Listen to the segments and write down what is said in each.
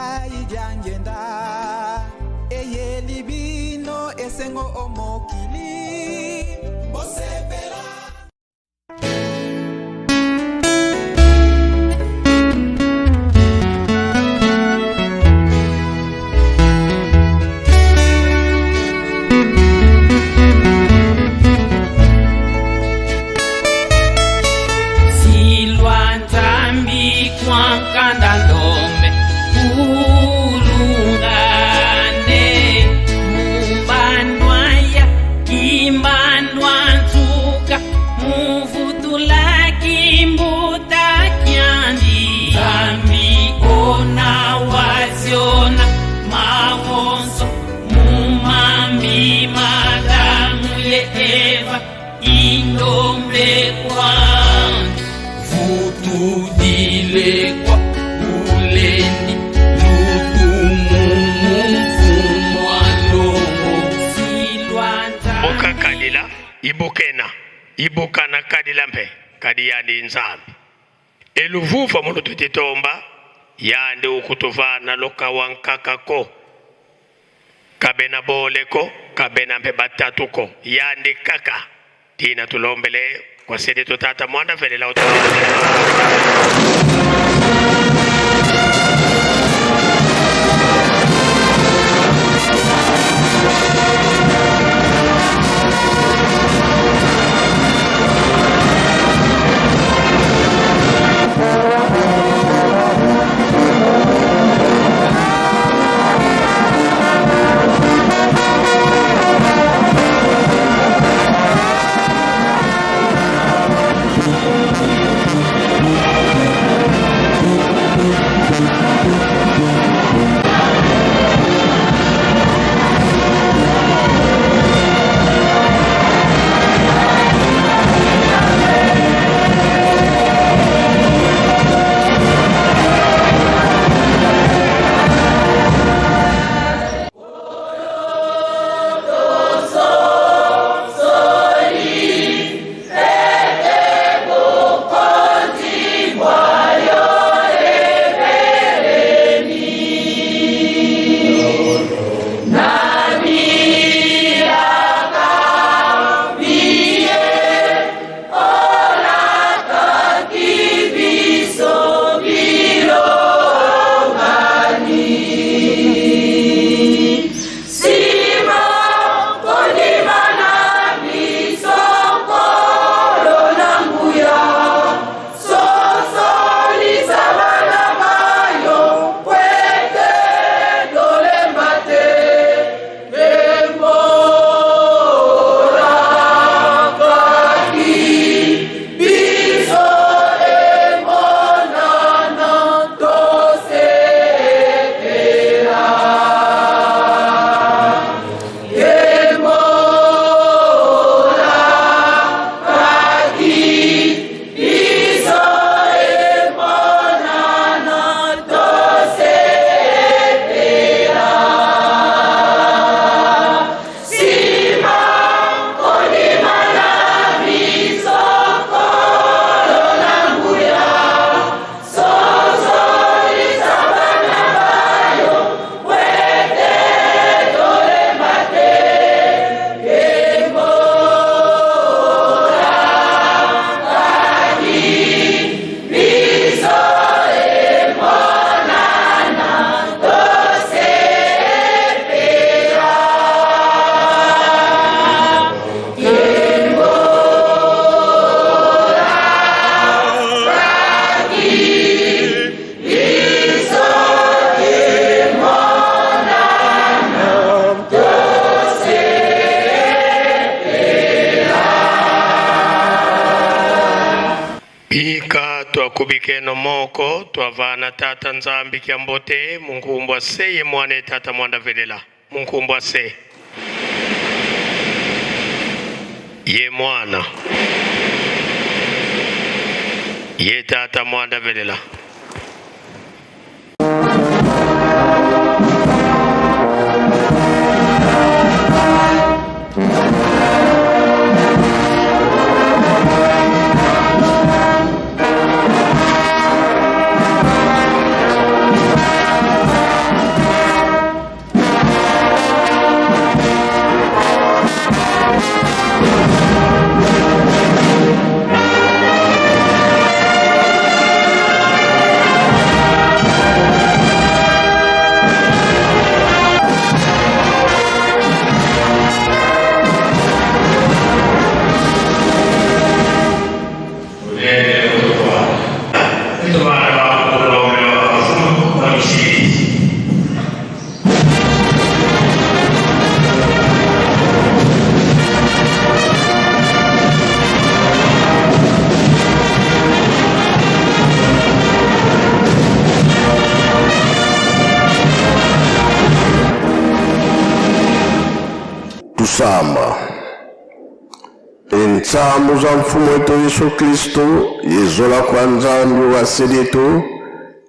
Mukebayi Diangienda eyeli bino esengo o mokili bosepela. Silwa Nzambi kwa nkanda ndombe ulungane mumbandwa ya kimbandwa nsuka muvutula kimbuta kyandi Nzambi ona waziona mawonso mumambi madamu ye Eva indombe kwandi vutudilekwa ulendi lutumumumfumwalongo silwanza Boka kadila ibukena ibukana kadila mpe kadi yandi nzambi eluvuva munu tutitomba yandi ukutuvana loka wankakako kabena boleko kabena mpe batatuko yandi kaka tina tulombele kwa sedi tutata mwanda velela Bika twakubikeno moko twavana tata nzambi kya mbote munkumbwa se ye mwana tata mwanda velela munkumbwa se ye mwana ye tata mwanda velela. Tosamba. Entsambu za mfumu wetu Yesu Kristu yezola kwa Nzambi wa selitu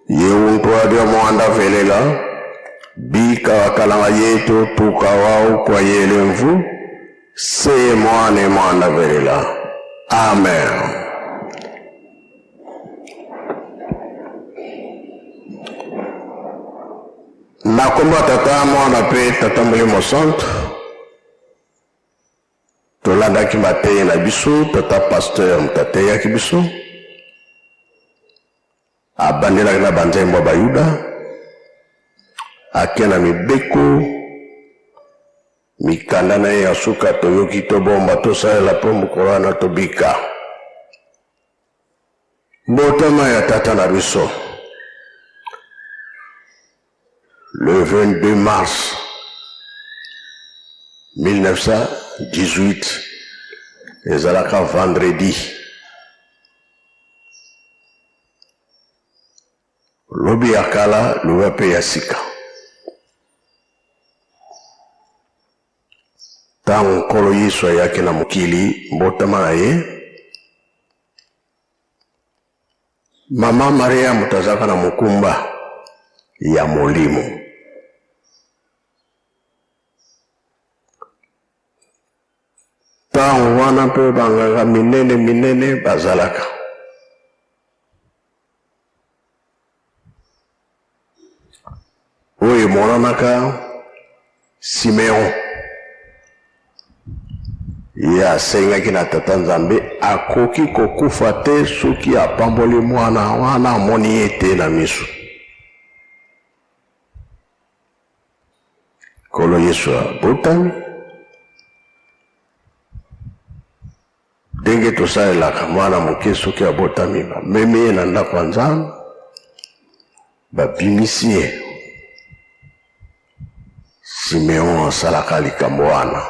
ye untu adia mwanda velela bika wakalanga yetu tukawau kwa yele mvu seye mwane mwanda velela. Amen. Na kombo ya Tata, Mwana mpe Tata Molimo Santu, tolandaki mateyi na biso. Tata pasteur moto ateyaki biso, abandelaki na banzembo ya Bayuda, ake na mibeko mikanda na ye ya suka toyoki tobomba tosalela mpo mokolo wana tobika. Mbotama ya tata na biso le 22 mars 1918 ezalaka vendredi. Lobi ya kala, loba mpe ya sika. Ntango Nkolo Yesu ayaki na mokili, mbotama na ye, Mama Maria moto azalaka na mokumba ya molimo. Ntango wana mpe banganga minene minene bazalaka. Oyo emonanaka Simeon ye asengaki na Tata Nzambe akoki kokufa te soki apamboli mwana wana amoni ye te na miso. Nkolo Yesu abotami ndenge tosalelaka mwana moke soki abotami, bamemi ye na ndako ya Nzambe, babimisi ye. Simeon asalaka likambo wana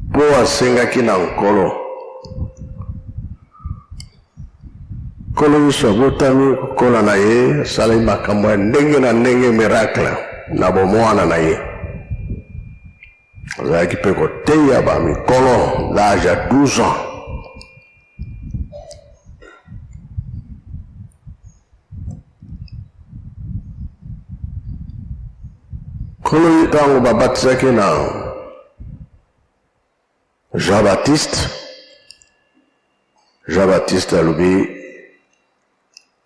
mpo asengaki na Nkolo. Nkolo Yesu abotami, kokola na ye asalaki makambo ya ndenge na ndenge, miracle na bomwana na ye. Azalaki mpe koteya ba mikolo l'âge ya 12 ans. Nkolo ye ntango babatisaki na Jean Baptiste, Jean Baptiste alobi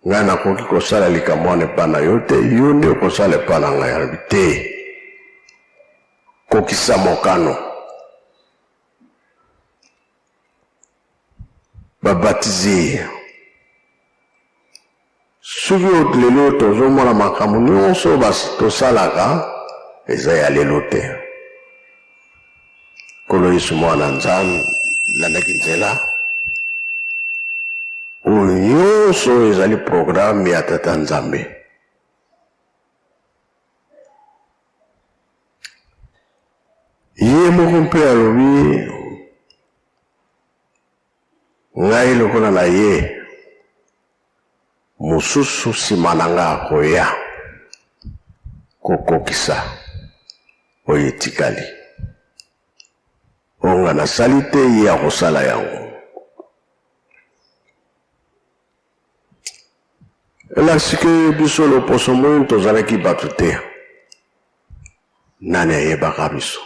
ngai nakoki kosala likambo wana epai na yo te, yo nde okosala epai na ngai. Alobi te, kokisa mokano. Babatize ye. Soki lelo tozomona makambo nyonso tosalaka eza ya lelo te. Nkolo Yesu mwana Nzambe landaki nzela oyo nyonso ezali programme ya Tata Nzambe. Ye moko mpe alobi ngai lokola na ye mosusu nsima na ngai akoya kokokisa oyo etikali. Oyo ngai nasali te, ye akosala yango. Elakisi ke biso loposo moindo tozalaki bato te. Nani ayebaka biso?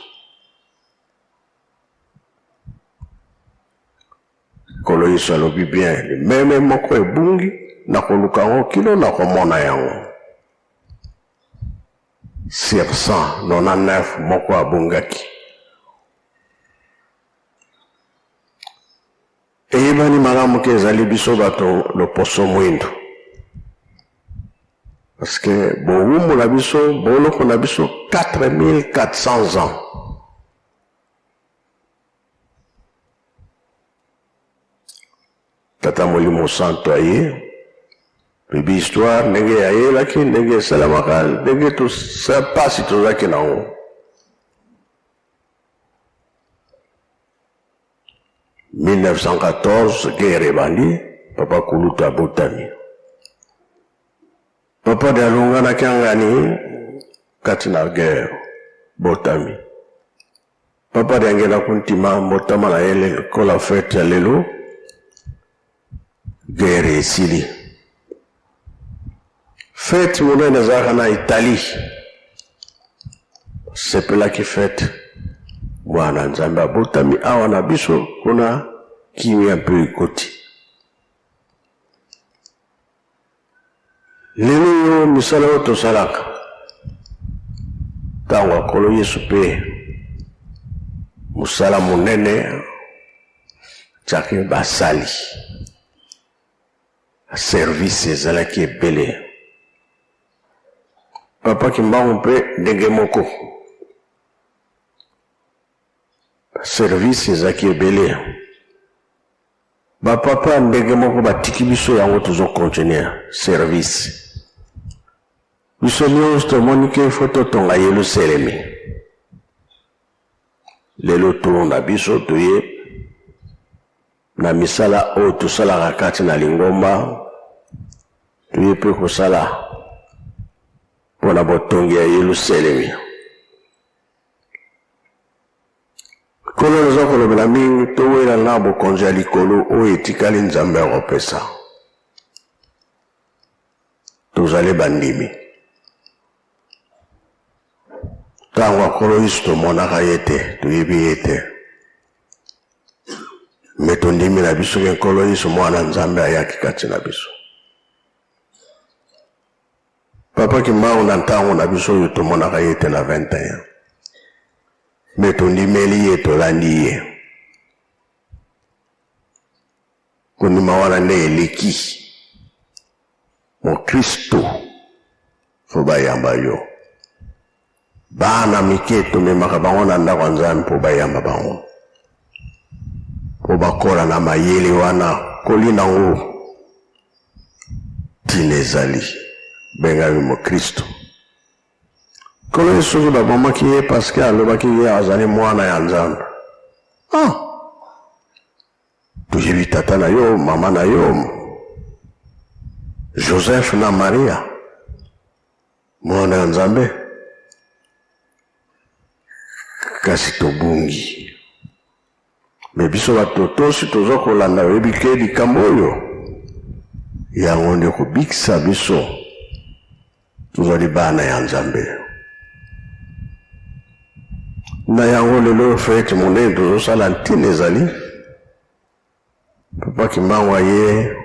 Nkolo Yesu alobi bien, limeme moko ebungi, nakoluka yango kino nakomona yango. Sur 199 moko abungaki. Eyebani malamu ke ezali biso bato loposo mwindo. Parce que bowumbu na biso, boloko na biso 4400 ans. Tata Molimo Santo aye, toyebi histoire ndenge ayelaki, ndenge esalamaka, ndenge pasi tozalaki nango. 1914 guerre ebandi, papa kulutu abotami. Papa de alonganaki angani kati na guerre. Botami. Papa Diangenda Kuntima mbotama na ye lokola fete ya lelo, guerre esili. Fete monene ezalaka na Italie, sepelaki fete mwana Nzambe abotami awa na biso kuna, kimia mpe ekoti. Lelo oyo misala oyo tosalaka ntango ya Nkolo Yesu mpe mosala monene tiaki basali service ezalaki ebele. Papa Kimbangu mpe ndenge moko, service ezalaki ebele. Ba papa ndenge moko batiki biso yango tozo continuer service. Biso nyonso tomoni ke fo totonga Yelusalemi. Lelo tour na biso toye na misala oyo tosalaka kati na lingomba, toye mpe kosala mpo na botongi ya Yelusalemi. Nkolo naza kolobela mingi towela na bokonzi ya likolo oyo etikali Nzambe akopesa. Tozali bandimi. Ntango ya Nkolo Yesu tomonaka ye te, toyebi ye te. Me tondimi na biso ke Nkolo Yesu mwana Nzambe ayaki kati na biso. Papa Kimbangu na ntango na biso oyo tomonaka ye te na 21. Me tondimeli ye, tolandi ye. Kondima wana nde eleki. Mokristo fo bayamba yo. Bana mike tomemaka bango na ndako ya Nzambe mpo bayamba bango, mpo bakola na mayele wana. Koli nango ntina ezali bengami mokristo. Nkolo Yesu soki babomaki ye parce que alobaki ye azali mwana ya Nzambe. Ah! Toyebi tata na yo, mama na yo, Joseph na Maria, mwana ya Nzambe. Kasi tobungi. Me biso bato tosi toza kolanda, oyebi ke likambo oyo yango nde kobikisa biso. Tozali bana ya Nzambe. Na yango lelo fete monene tozosala ntina ezali Papa Kimbangu aye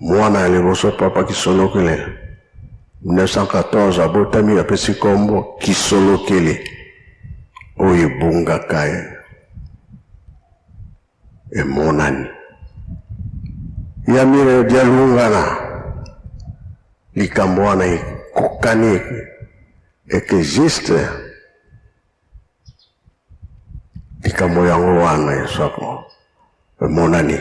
mwana ya liboso Papa Kisolokele 1914 abotami, apesi kombo Kisolokele oyo ebungaka ye emonani ya mire dialungana likambo wana ekokani ekexiste likambo yango wana esako emonani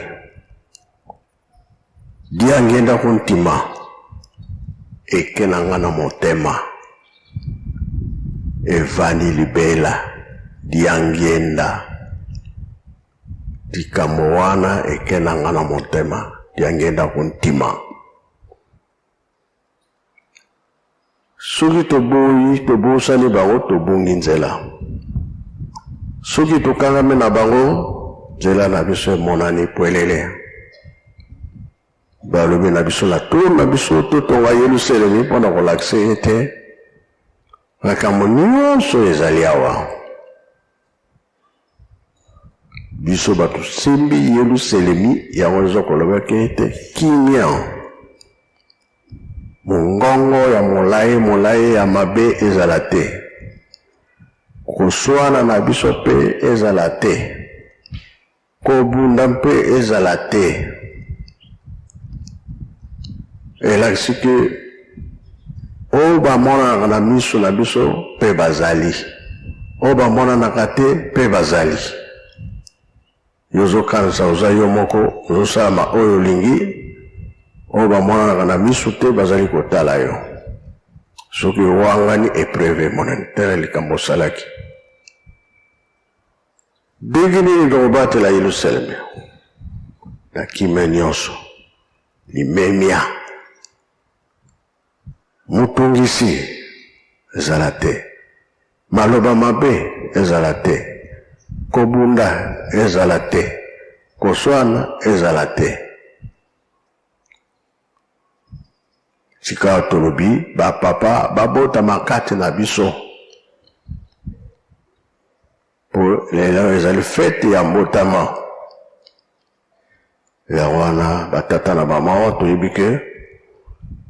diangenda kuntima eke na nga na motema evandi libela diangienda likambo wana eke na nga na motema diangienda kuntima. Soki toboyi, tobosani bango, tobungi nzela. Soki tokangami na bango, nzela na biso emonani pwelele. Balobi na biso na tour na biso totonga Yelusalemi mpo na kolakisa ete makambo nyonso ezali awa. Biso bato simbi Yelusalemi, yango eza kolobaki ete kimia, mongongo ya molai molai ya mabe ezala te, koswana na biso mpe ezala te, kobunda mpe ezala te. Elakisi ke oyo bamonanaka na miso na biso mpe bazali, oyo bamonanaka te mpe bazali. Yo ozokanisa oza yo moko, ozosala ma oyo olingi, oyo bamonanaka na miso te bazali kotala yo. Soki owangani, epreuve emonani, tala likambo osalaki. Ndenge nini tokobatela Yelusaleme na kimia nyonso, limemia, motungisi ezala te? Maloba mabe ezala te, kobunda ezala te, koswana ezala te. Sikawa tolobi ba papa babotama kati na biso, po lelo ezali fete ya mbotama. Yango wana batata na bamama toyebi ke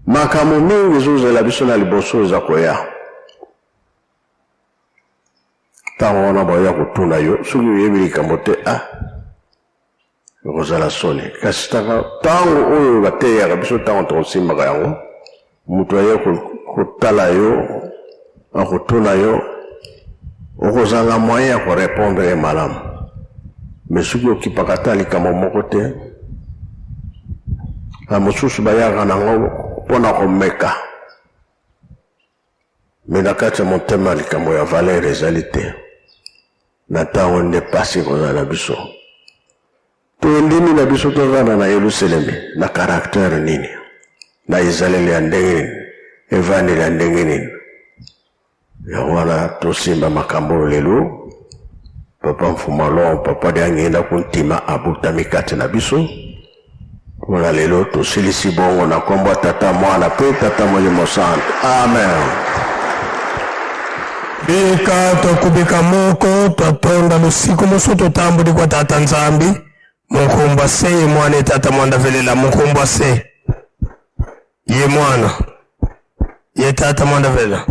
makambo mingi ezozela biso na liboso eza koya. Ntango wana baya kotuna yo soki oyebi likambo te, ah, ekozala soni. Kasi ntango oyo bateyaka biso, ntango tokosimbaka yango, moto aye kotala yo, akotuna yo, okozanga moyen ya korepondre ye malamu. Me soki okipaka ata likambo moko te, na mosusu bayaka nango mpo na komeka, me na kati ya motema likambo ya valeur ezali te. Na ntango nde pasi ekozala na biso. Tondimi na biso tovanda na Yelusalemi na karaktere nini, na ezaleli ya ndenge nini, evandeli ya ndenge nini. Yango wana tosimba makambo oyo lelo. Papa Mfumalon, Papa Diangienda Kuntima abotami kati na biso. Mpona lelo tosilisi bongo na nkombo ya Tata, Mwana mpe Tata Molimo Santu. Amen. Bika tokubika moko twatonda lusiku mosu totambuli kwa Tata Nzambi munkumbwa se ye mwana ye Tata mwanda velela munkumbwa se ye mwana ye Tata mwanda velela.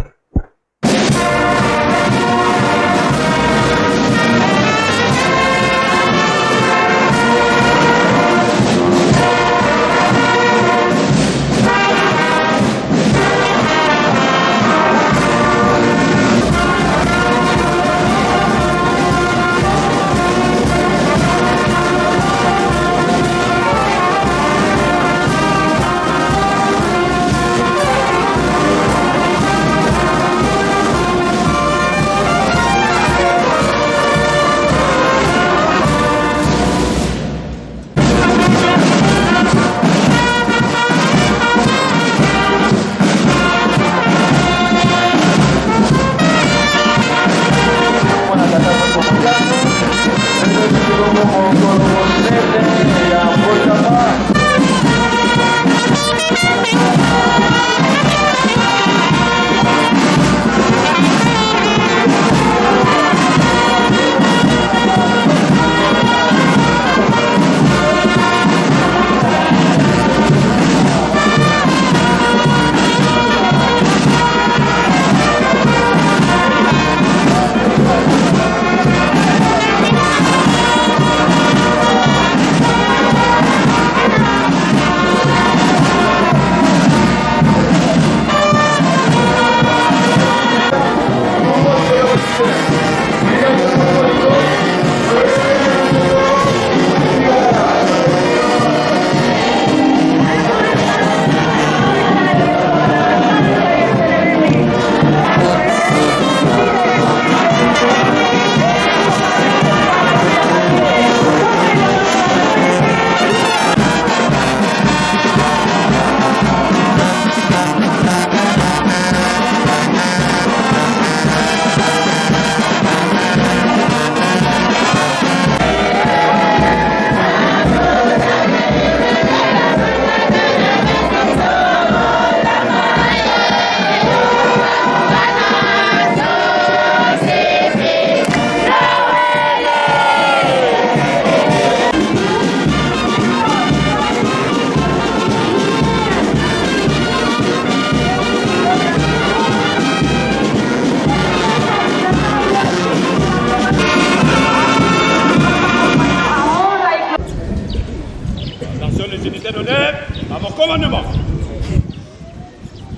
Attention les unités d'honneur à vos commandements.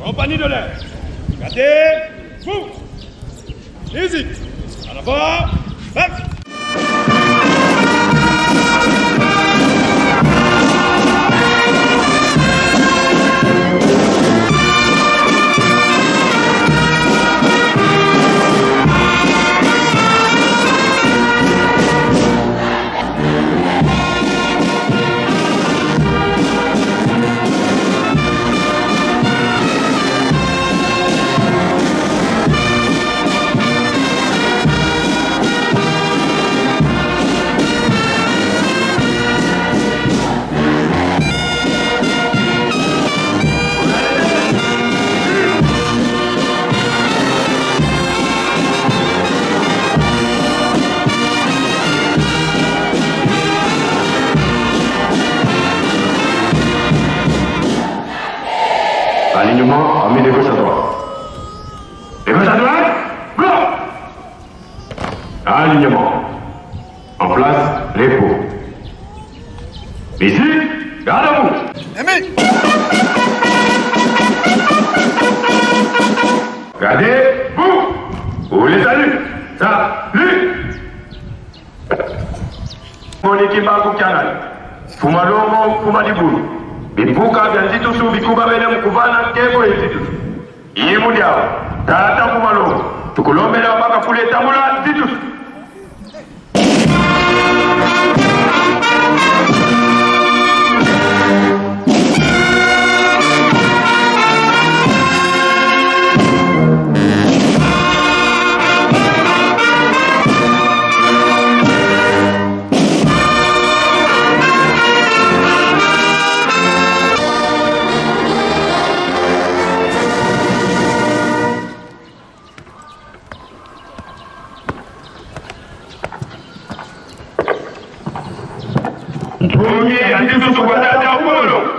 Compagnie de l'air. Gardez, vous. Musique. En avant, marche. Alignement armé de gauche à droite. De gauche à droite, blanc. Alignement. En place, repos. Ici, garde à vous. Gardez, vous. Vous les salut. Salut. Moniki Mbangu Kiangani. Fuma Longo, Fuma Dibulu. Bibuka vya nzitusu bikuba bene mukuvana nkembo yenzitusu. Imu dyao. Tata Fuma Longo. Tukulombela mpaka kule tambula nzitusu. Mpungi ya nzitusu kwa tata Fuma Longo.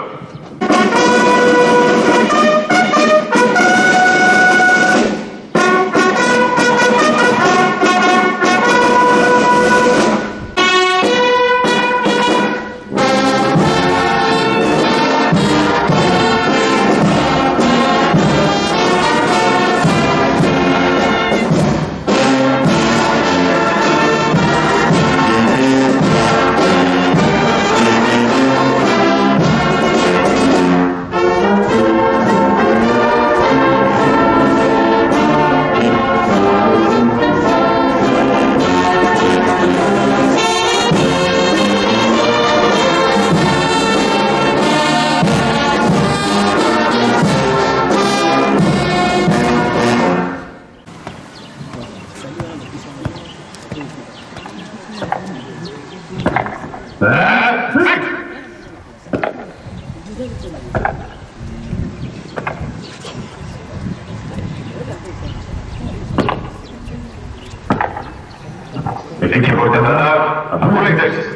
L'équipe pour l'exercice.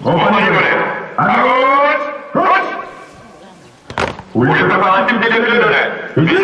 Compagnie d'honneur. À gauche, gauche. Où les préparatifs des défilés d'honneur. Ici.